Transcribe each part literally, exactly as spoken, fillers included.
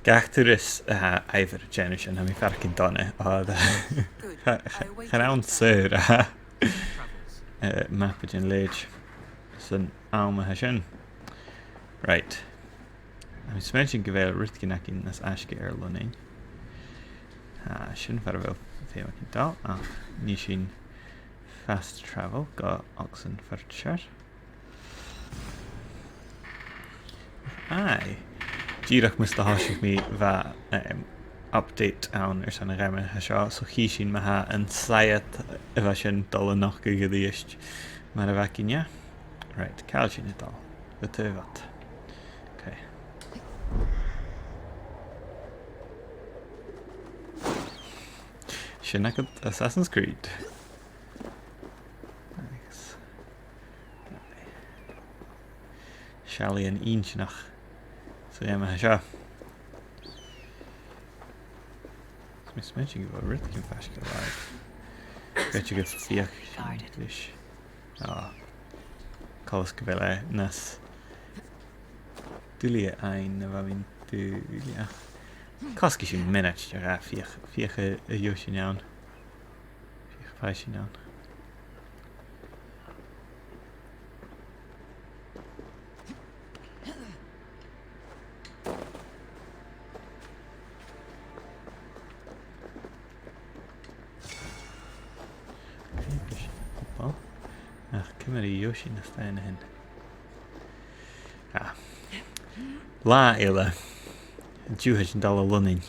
Ach turas, uh, Ivor Jennerson, tha mi a' faireachdainn dona, o, the, Good. Cha-, I await chan ann your return. Sir, uh, uh, mapa den leithid san àm a tha sin. Right. Tha mi a' smaointinn gu bheil rudeigin againn nas fhaisge air Lunnainn. Ah, sin far a bheil feum againn dol, ach nì sinn fast travel gu Oxenfordshire. Aye. Dìreach mus do thòisich mi bha, um, update ann airson a' gheama seo, so chì sinn ma tha an saighead a bha sin dol a nochdadh a-rithist mar a bh' againne. Right, càit a bheil sinn a' dol? Gu taobh ud. Okay. Sin agad Assassin's Creed. Agus seallaidhean inntinneach sa gheama seo. Is mi a' smaointinn gu bheil rudeigin faisg air làimh. Bheil thu a' feuchainn ris? Ah. Coltas gu bheil e nas duilghe fhaighinn na bha mi an dùil, ach cosgaidh sinn mionaid no dhà feuch, feuch a, a gheibh sinn ann. Feuch am faigh sinn ann. Opa. Ach ciamar a gheibh sinn a-steach an sin? Ah. Latha eile. An-diugh tha sinn a' dol a Lunnainn.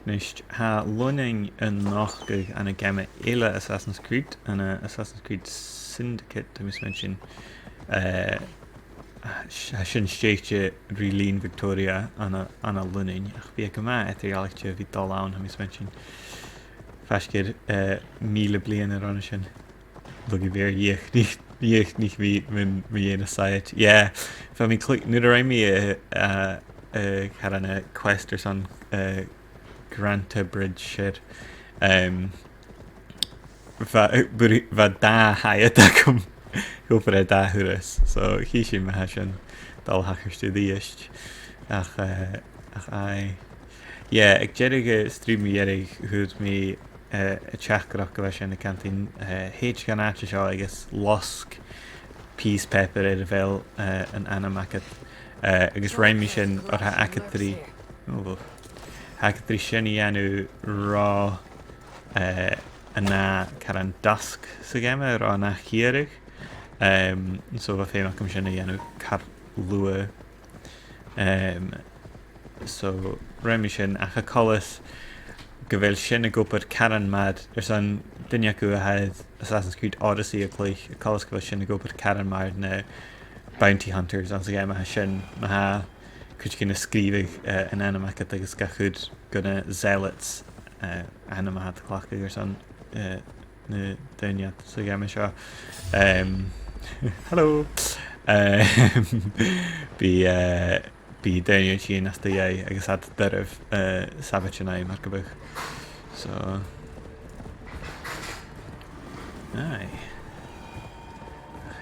Nis, tha Lunnainn a' nochdadh ann an geama eile Assassin's Creed, ann an Assassin's Creed Syndicate, tha mi a' smaointinn, eh, tha sin stèidhichte ri linn Victoria ann an, ann an Lunnainn, ach bidh e gu math eadar-dhealaichte a bhith a' dol ann, tha mi a' smaointinn. Faisg air, eh, mìle bliadhna ron a sin. Lugha bheir, dhìochuimhnich, dhìochuimhnich mi mun, mu dheidhinn an saighead. Yeah. Bha mi a' cluich, nuair a rinn mi, eh, eh, eh, caran, eh, quest airson, eh, Granta Bridge sin. Um, bha, eh, bha, bha dà shaighead agam. Dh'obraich e dà thuras. So, chì sinn ma tha sin a' dol a thachairt a-rithist. Ach, eh, ach aye. Yeah, aig deireadh an stream mu dheireadh, thuirt mi eh, an teachdaireachd a bha sin a' cantainn, eh, thèid dhan àite seo agus losg pìos pàipeir air a bheil, eh, an ainm agad. Eh, agus rinn mi sin oir tha agad ri, oh, tha agad ri sin a dhèanamh ro, eh, an ath caran dusk sa gheama, ro an ath chiaradh. Em, so bha feum agam sin a dhèanamh car luath. Em, so, rinn mi sin, ach tha coltas gu bheil sin ag obair caran mar, airson duine agaibh a tha air Assassin's Creed Odyssey a chluich, tha coltas gu bheil sin ag obair caran mar na bounty hunters anns a' gheama sin, ma tha cuideigin a' sgrìobhadh, eh, an ainm agad agus ga chur gu na zealots, eh, ainm a tha iad a' cleachdadh airson, eh, na daoine sa gheama seo. Em, hello. Em, bidh, eh, bidh daoine a' tighinn às do dhèidh agus iad doirbh, eh, sabaid an aghaidh mar gum biodh. So, aye.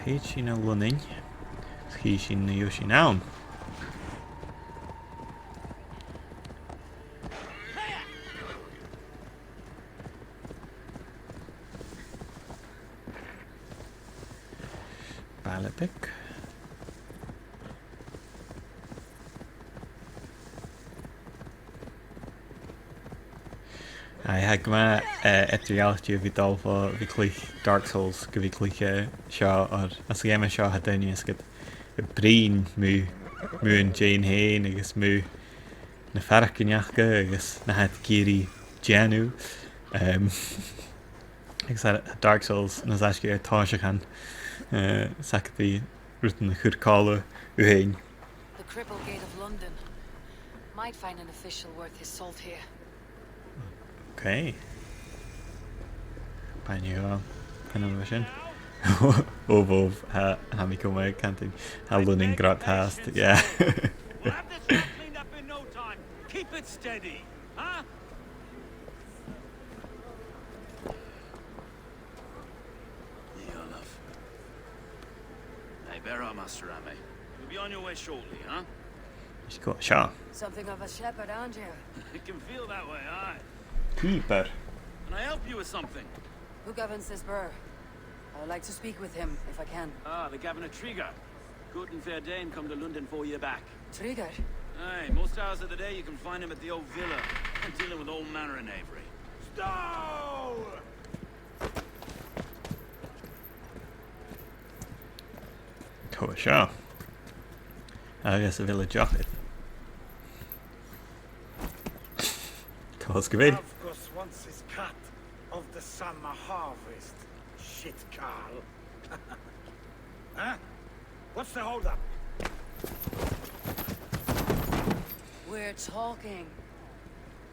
Thèid sinn a Lunnainn. Chì sinn na gheibh sinn ann. Baile beag. Aye, tha e gu math, eh, eadar-dhealaichte a bhith a' dol bho bhith a' cluich Dark Souls gu bhith a' cluich, eh, seo, oir anns a' gheama seo tha daoine a' sgaoileadh, a' bruidhinn mu, mu an deidhinn fhèin agus mu na faireachdainnean aca agus na tha iad ag iarraidh dèanamh. Em, agus tha Dark Souls nas fhaisge air tòimhseachan, eh, 's aca ri rudan a chur còmhla thu fhèin. The Cribble Gate of London. Might find an official worth his salt here. Okay. Pàipear, pàipear sin. Ò, bhobh, tha, tha mi coma, can't think. Tha Lunnainn grod fhathast, yeah. We'll have this all cleaned up in no time. Keep it steady, huh? Your love. I Bear up, Master Ame. You'll be on your way shortly, huh? Is cò seo? Something of a shepherd, aren't you? It can feel that way, aye. Keeper. Can I help you with something? Who governs this burgh? I would like to speak with him, if I can. Ah, the Governor Trigger. Good and fair dame come to London four year back. Trigger? Aye, most hours of the day you can find him at the old villa, dealing with all manner of knavery. Stow! Tha seo. Agus a bheil e deoch? Cosg a bheil. Avgos wants his cut of the summer harvest. Shit, Carl. Huh? What's the hold up? We're talking.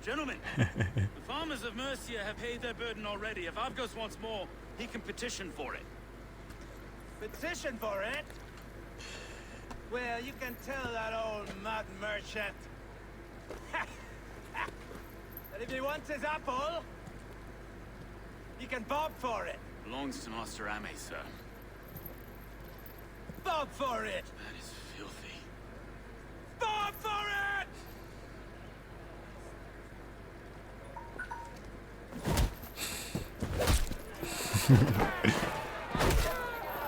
Gentlemen, the farmers of Mercia have paid their burden already. If Avgos wants more, he can petition for it. Petition for it? Well, you can tell that old mud merchant that if he wants his apple, he can bob for it. Belongs to Master Ame, sir. Bob for it! That is filthy. Bob for it!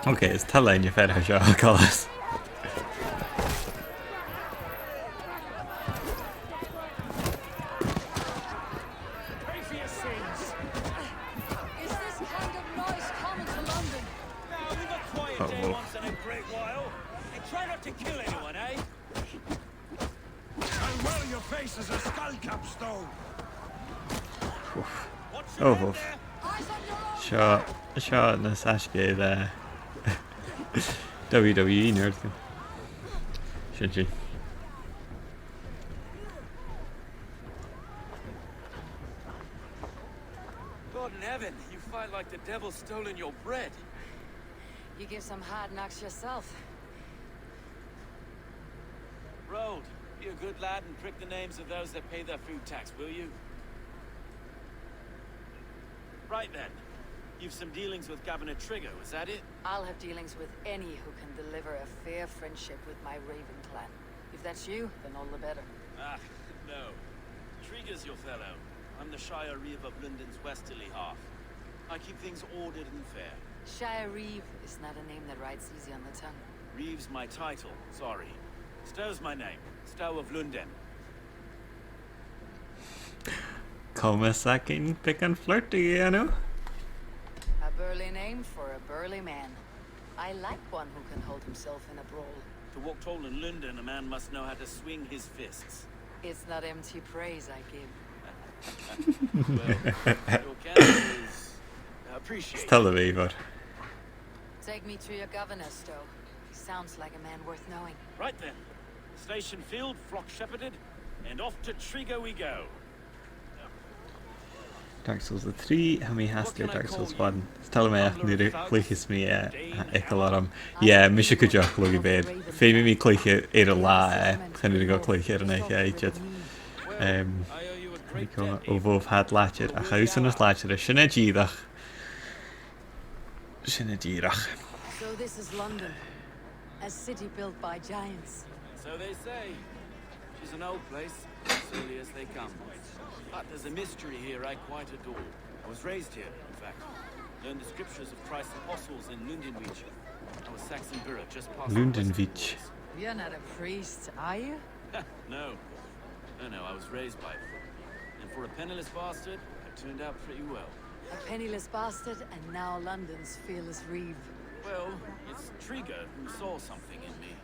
Okay, is toil leinn a' faireachdainn seo, a Cholas. Pay for your sins. Is this kind of noise common to London? Now, we've a quiet day once in a great while. And try not to kill anyone, eh? And well, your face is a skull cap, Stow. Oof. Oof, oof. Seo, seo nas fhaisge air, eh, W W E an-uiridh. Sin sin. God in heaven, you fight like the devil's stolen your bread. You give some hard knocks yourself. Roald, be a good lad and prick the names of those that pay their food tax, will you? Right then. You've some dealings with Governor Trigger, is that it? I'll have dealings with any who can deliver a fair friendship with my Raven clan. If that's you, then all the better. Ah, no. Trigger's your fellow. I'm the Shire Reeve of London's westerly half. I keep things ordered and fair. Shire Reeve is not a name that rides easy on the tongue. Reeve's my title, sorry. Stow's my name. Stow of London. Comas againn beagan flirty, you know? A burly name for a burly man. I like one who can hold himself in a brawl. To walk tall in London, a man must know how to swing his fists. It's not empty praise I give. Well, your candor is appreciated. Is toil leibh, Eivor. Take me to your governor, Stow. He sounds like a man worth knowing. Right then. Station filled, flock shepherded, and off to Trigger we go. Dark Souls a trì, tha mi fhathast air Dark Souls one. Is toil leam e ach nuair a chluicheas mi e, tha eagal orm. Yeah, mise cuideachd, luchd-iubhair. Feumaidh mi cluiche air an là e, chan urrainn dhomh cluiche air an oidhche idir. Em, chan eil mi coma, o bhobh, tha iad làidir, ach tha thusa nas làidire, sin e dìreach. Sin e dìreach. So this is London, a city built by giants. So they say. She's an old place, surly as they come. But there's a mystery here I quite adore. I was raised here, in fact. Learned the scriptures of Christ's apostles in Lundenwic. I was Saxon Borough, just past the western walls. You're not a priest, are you? No. No, no, I was raised by it. And for a penniless bastard, I turned out pretty well. A penniless bastard, and now London's fearless reeve. Well, it's Trigger who saw something in me.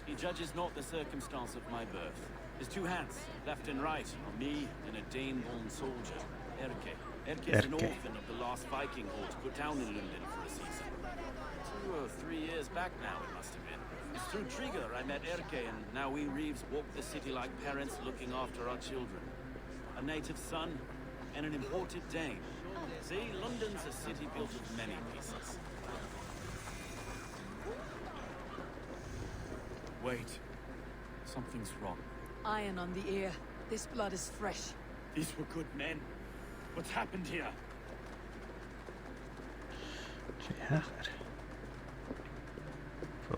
He judges not the circumstance of my birth. His two hands, left and right, on me and a Dane-born soldier, Erke. Erke's an orphan of the last Viking horde put down in London for a season. Two or three years back now, it must have been. It's through Trigger I met Erke, and now we Reeves walk the city like parents looking after our children. A native son and an imported Dane. See, London's a city built of many pieces. Wait. Something's wrong. Iron on the air. This blood is fresh. These were good men. What's happened here? Dè thachair?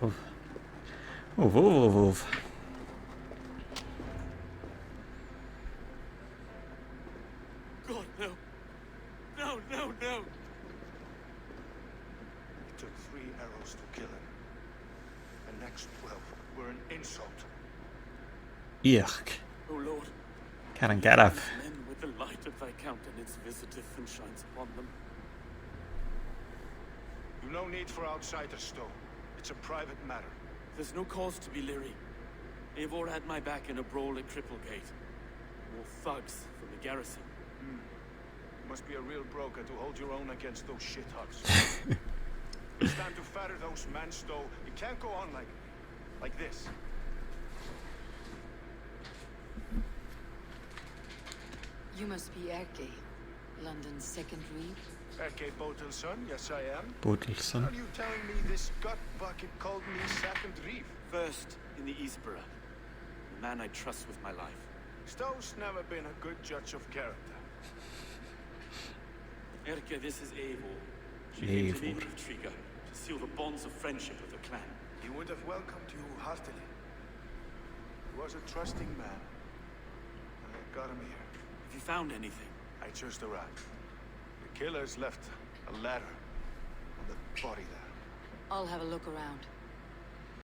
Uf. Uf, uf, uf, uf. God, no. No, no, no. It took three arrows to kill him. The next twelve were an insult. Iech. Oh Lord. Caran garbh. Men with the light of thy countenance visiteth and shines upon them. You've no need for outsiders, Stowe. It's a private matter. There's no cause to be leery. Eivor had my back in a brawl at Cripplegate. More thugs from the garrison. Hmm. You must be a real broker to hold your own against those shithogs. It's time to fire those men, Stowe. It can't go on like, like this. You must be Erke, London's second reeve. Erke Bodilsson, yes I am. Bodilsson. Are you telling me this gut bucket called me second reeve? First in the Eastborough. The man I trust with my life. Stowe's never been a good judge of character. Erke, this is Eivor. She came to meet Eivor. With Triga to seal the bonds of friendship with her clan. He would have welcomed you heartily. He was a trusting man. I got him here. Have you found anything? I chose the right. The killers left a letter on the body there. I'll have a look around.